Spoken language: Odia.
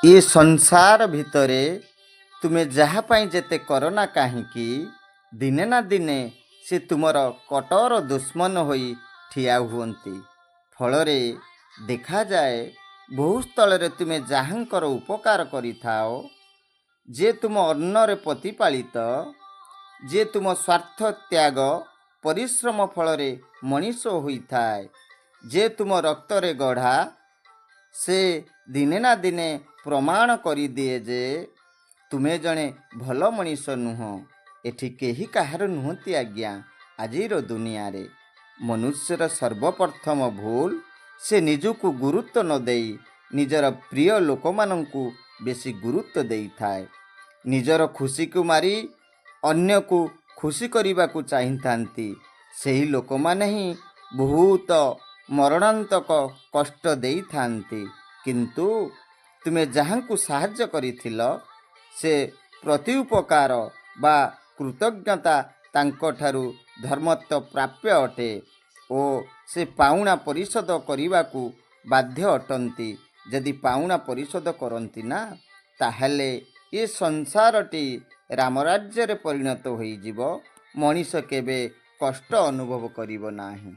ଏ ସଂସାର ଭିତରେ ତୁମେ ଯାହା ପାଇଁ ଯେତେ କର ନା କାହିଁକି, ଦିନେ ନା ଦିନେ ସେ ତୁମର କଟ୍ଟର ଦୁଶ୍ମନ ହୋଇ ଠିଆ ହୁଅନ୍ତି। ଫଳରେ ଦେଖାଯାଏ, ବହୁ ସ୍ଥଳରେ ତୁମେ ଯାହାଙ୍କର ଉପକାର କରିଥାଅ, ଯେ ତୁମ ଅନ୍ନରେ ପ୍ରତିପାଳିତ, ଯେ ତୁମ ସ୍ୱାର୍ଥ ତ୍ୟାଗ ପରିଶ୍ରମ ଫଳରେ ମଣିଷ ହୋଇଥାଏ, ଯେ ତୁମ ରକ୍ତରେ ଗଢ଼ା, ସେ ଦିନେ ନା ଦିନେ ପ୍ରମାଣ କରିଦିଏ ଯେ ତୁମେ ଜଣେ ଭଲ ମଣିଷ ନୁହଁ। ଏଠି କେହି କାହାର ନୁହନ୍ତି ଆଜ୍ଞା। ଆଜିର ଦୁନିଆରେ ମନୁଷ୍ୟର ସର୍ବପ୍ରଥମ ଭୁଲ, ସେ ନିଜକୁ ଗୁରୁତ୍ୱ ନ ଦେଇ ନିଜର ପ୍ରିୟ ଲୋକମାନଙ୍କୁ ବେଶୀ ଗୁରୁତ୍ୱ ଦେଇଥାଏ। ନିଜର ଖୁସିକୁ ମାରି ଅନ୍ୟକୁ ଖୁସି କରିବାକୁ ଚାହିଁଥାନ୍ତି। ସେହି ଲୋକମାନେ ହିଁ ବହୁତ ମରଣାନ୍ତକ କଷ୍ଟ ଦେଇଥାନ୍ତି। କିନ୍ତୁ ତୁମେ ଯାହାଙ୍କୁ ସାହାଯ୍ୟ କରିଥିଲ, ସେ ପ୍ରତିଉପକାର ବା କୃତଜ୍ଞତା ତାଙ୍କଠାରୁ ଧର୍ମତଃ ପ୍ରାପ୍ୟ ଅଟେ ଓ ସେ ପାଉଣା ପରିଶୋଧ କରିବାକୁ ବାଧ୍ୟ ଅଟନ୍ତି। ଯଦି ପାଉଣା ପରିଶୋଧ କରନ୍ତି ନା, ତାହେଲେ ଏ ସଂସାରଟି ରାମରାଜ୍ୟରେ ପରିଣତ ହୋଇଯିବ। ମଣିଷ କେବେ କଷ୍ଟ ଅନୁଭବ କରିବ ନାହିଁ।